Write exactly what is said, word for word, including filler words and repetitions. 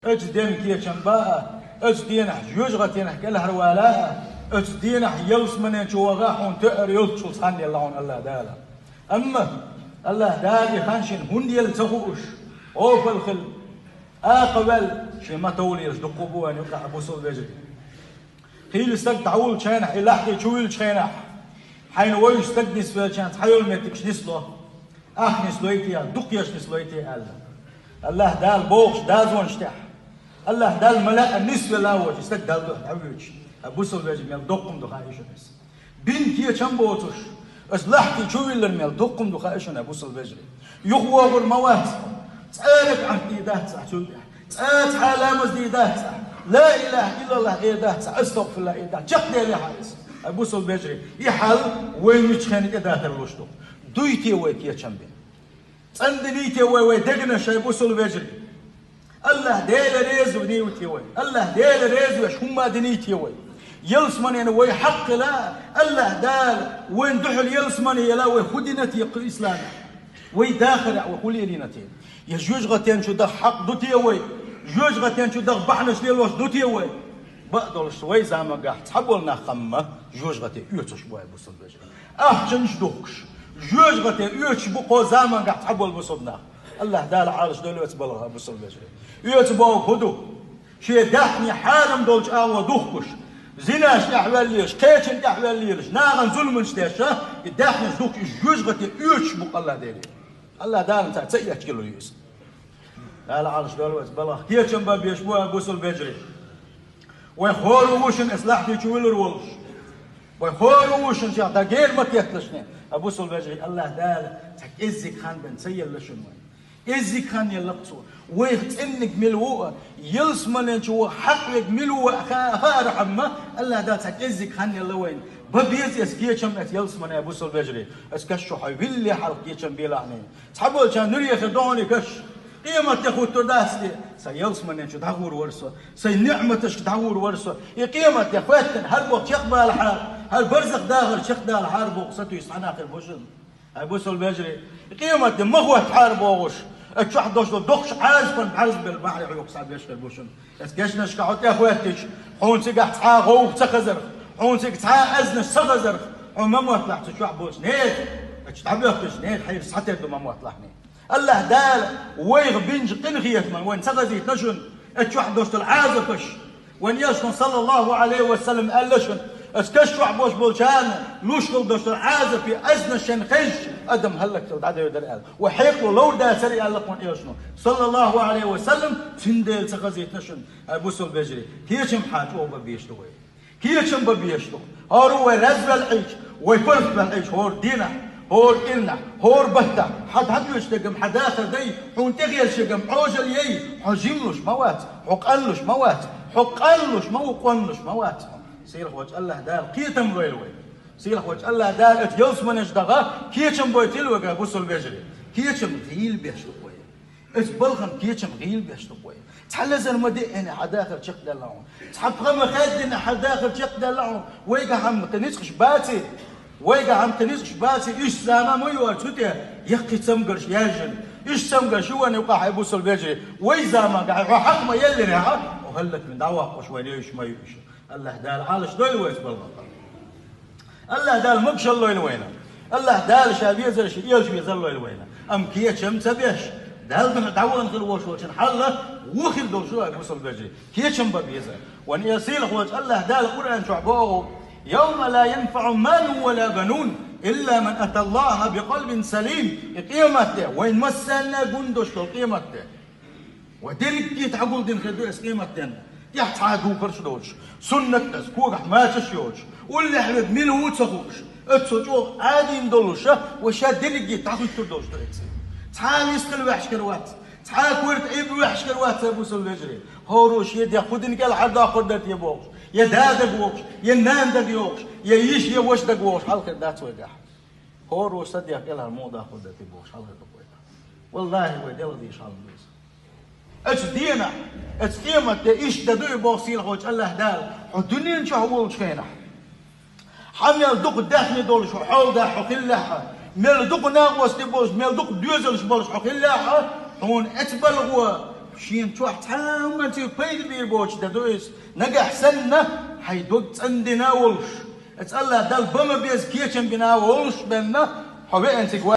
Оцу ден кечам баа, оцу денахь жоьжахатенах кӀелхьарвала, оцу денахь ялсамане чу ваха хьуна тоьар йолччул цхьанна елла хьуна АллахӀ Дала. Амма АллахӀ Дала и хан шина хӀунда елла ца хууш, гӀопал хилла, акха ваьлла, шен ма товлаелаш дуккха а бу вайн юкъахь бусалба вежарий. Хийла стаг дӀавуллучу хенахь, и лахьти чу виллачу хенахь, хьайна вевзаш стаг нисвеллачарна цхьайолу меттигаш нисло, ах нислой те, дукхаеш нислой те аьлла. АллахӀ Дала бохучу дозанаш тӀехь, АллахӀ Дала ма лаьа нисвелла а воцу стаг Далла дуьхьа дӀавоьдуш, хьан бусалба вежарий, мел доккха хӀума ду хаьий шуна иза. Бина кечам боцуш, аса лахьти чу виллар мел доккха хӀума ду хаьий шуна, хьан бусалба вежарий. ЮхавогӀур ма вац хьо. Цкъа а ракаӀат дийр дац ахь цул тӀаьхьа. Цкъа а цхьа а ламаз дийр дац ахь. Ла илаха иллаллахӀ эр дац ахь, астагӀфируллахӀ эр дац ахь. Чекхделехьа иза, хьан бусалба вежарий. И хьал вайн мичхьенна тӀедатар луш ду. Дуй те вай кечам бина? ЦӀандиний те вай вайн дегнаш, хьан бусалба вежарий? АллахӀ Дела реза вуьний те вай? АллахӀ Дела реза веш хӀумма диний те вай? Ялсаманена вай хьакъ хила, АллахӀ Дала вайна дуьхьал ялсамане яла вай хӀун дина те кху исламехь? Вай дахарехь вай хӀун лелийна те? Я жоьжахатен чу даха хьакъ ду те вай? Жоьжахатен чу даха бахьанаш лелош ду те вай? Бакъдолуш вай замангахь цхьаболу нах хӀумма жоьжахате оьцуш бу, хьан бусалба вежарий. Ахчанаш духкуш, жоьжахате оьцуш бу кху замангахь цхьаболу бусалба нах. АллахӀ Дала Ӏалашдойла оцу балхах, бусалба вежарий. Оьцу бохург хӀун ду? Шен даьхни хьарам долчу агӀор духкуш, зинаш тӀехь ваьллелаш, кхечун тӀехь ваьллелаш, нахана зуламаш деш, и даьхнеш духкуш, иза жоьжахате оьцуш бу АллахӀ Деле. АллахӀ Дала цара ца эцкалур ю иза. Дала Ӏалашдойла оцу балхах. Кечам бан безаш бу, хьан бусалба вежарий. Вай хӀора ву шуна аса лахьти чу виллар волуш. Вай хӀора ву шуна шех дан гер ма тетталаш шуна, хьан бусалба вежарий, АллахӀ Дала цхьа кӀеззиг хан бен ца елла шуна вайн. КӀеззиг хан елла-кх Цо. Вайх цӀенниг мила ву а, ялсамане чу ваха хьакъ верг мила ву а ха-, хаархьама, АллахӀ Дала цхьа кӀеззиг хан елла вайна. Бан беза аса кечам оцу ялсамане, хьан бусалба вежарий. Аса каш чу хьо вилле хьалха кечам белахь. Цхьаболчарна нуьре хир ду хьуна и каш. Къематде хӀуттур дац те? Сан ялсамане чу дӀагӀур вара со, сайн ниӀматашка дӀагӀур вара со. И къематде хӀоьттина хӀара боху чекхбалахьара, хӀара барзах дахар чекхдалахьара боху сатуьйсу цхьа нах хир бу шуна, хьан бусалба вежарий. И къематде ма хӀоттахьара бохуш, оцу чохь долуш долу доккхачу Ӏазапан бӀаьрзбелла бахьарехь хьоьгуш цхьа беш хир бу шуна. Аса кешнашка хьо тӀехӀоьттича, хьуна цигахь цхьа а гӀовгӀа ца хазарх, хьуна цига цхьа а аьзнаш ца хазарх, хьо ма мотталахь цу чохь болчу нехан, оцу дӀабоьхкичу нехан хьайраш схьатер ду ма мотталахь. АллахӀ Дала вайх бинчу къинхетаман вайна ца хазийтина шуна, оцу чохь долуш долу Ӏазапаш. Вайн Элчано, саллаллаху Ӏалайхи ва саллам, аьлла шуна, аса каш чохь болуш болчарна луш хила долуш долу Ӏазапе аьзнаш шайна хезча, адам хӀаллакьхила дӀадевр дара аьлла. Вай хьекъало ловр дацара аьлла-кх вайн Элчано, саллаллаху Ӏалайхи ва саллам, цундела ца хазийтина шуна, хьан бусалба вежарий. Кечам хьан чӀогӀа бан безаш ду вай. Кечам бан безаш ду. ХӀора вай раьза ваьлла Ӏийча, вай паргӀат ваьлла Ӏийча, хӀора дийнахь, хӀора кӀирнахь, хӀора баттахь, хьан дӀадоьдуш дерг-м хьан дахар дай, хьуна тӀехъелча ерг-м Ӏожалла яй, хьо жимлуш ма вац, хьо къанлуш ма вац, хьо къанлуш ма ву, къонлуш ма вац хьо. Сийлахь волчу АллахӀ Дала кхетам лойла вай. Сийлахь волчу АллахӀ Дала оцу ялсамане чу даха кечам бойтийла вайга, бусалба вежарий. Кечам гӀийла беш ду вай. Оцу балхана кечам гӀийла беш ду вай. Цхьа лазар ма деъина хьан дахар чекхдаьлла хьуна. Цхьа пха ма хаьддина хьан дахар чекхдаьлла хьуна. Вайгахь-м кхин ницкъаш баций? Вайгахь-м кхин ницкъаш баций? Иштта зама ма йора цу тӀе, яккхий цамгарш яьржина. Иштта цамгарш ю вайн юкъахь, хьан бусалба вежарий. Вай замангахь хьо хьакъ ма еллинехь, хьо хӀаллаквина дӀаваккхуш вайн евзаш ма ю уьш. АллахӀ Дала Ӏалашдойла вай оцу балхах. АллахӀ Дала могушалла лойла вайна. АллахӀ Дала Ша везар, Шен Элча везар лойла вайна. Амма кечам ца беш, Далла дуьхьа дӀавахана хир волуш волчун хьал ву хир долуш ду, хьан бусалба вежарий. Кечам бан беза. Вайн Сийлахь волчу АллахӀ Дала Къуръан чохь боху: «Явма ла янфаӀу малун ва ла банун, илла ман аталлахӀа бикъалбин салим». И къематде, вайн массарна а гун долуш долу къематде. Ва дерриге дӀагулдина хир ду иза къематденна. ТӀехь цхьа а духарш а доцуш, суннат а ца, когахь мачаш а йоцуш, уллехь верг мила ву а ца хууш, оццул чӀогӀа Ӏадийна долуш а, ва ша дерриге дӀахӀуьттур долуш ду иза. Цхьа а вистхила ваьхьаш хир вац, цхьа а корта Ӏийба ваьхьаш хир вац, хьан бусалба вежарий. ХӀора шен дегӀ хӀун дина кӀелхьардоккхур дара те бохуш, я да дага вохуш, я нана дага йохуш, я йиша, я ваша дага вохуш хьал хир дац вайгахь. ХӀора са дегӀ кӀелхьара муха доккхур дара те бохуш хьал хир ду вайгахь. ВаллахӀи, вай делха дезаш хьал ду иза. Оцу денахь, оцу къематде иштта дан ду и боху Сийлахь волчу АллахӀ Дала, хьо дуьнен чохь волчу хенахь. Хьан мел дукха даьхни долуш хьо хьолдахь хьо хиллехь а, мел дукха накъостий болуш, мел дукха доьзалш болуш хьо хиллехь а, хьуна оцу балхо Шен чохь цхьа а хӀуманна цига пайда бийр боцуш де ду иза. Нагахь санна, хьайн дог цӀандина а волуш, цӀалла Далла бан ма беза кечам бина а волуш бенна, хьо веана цига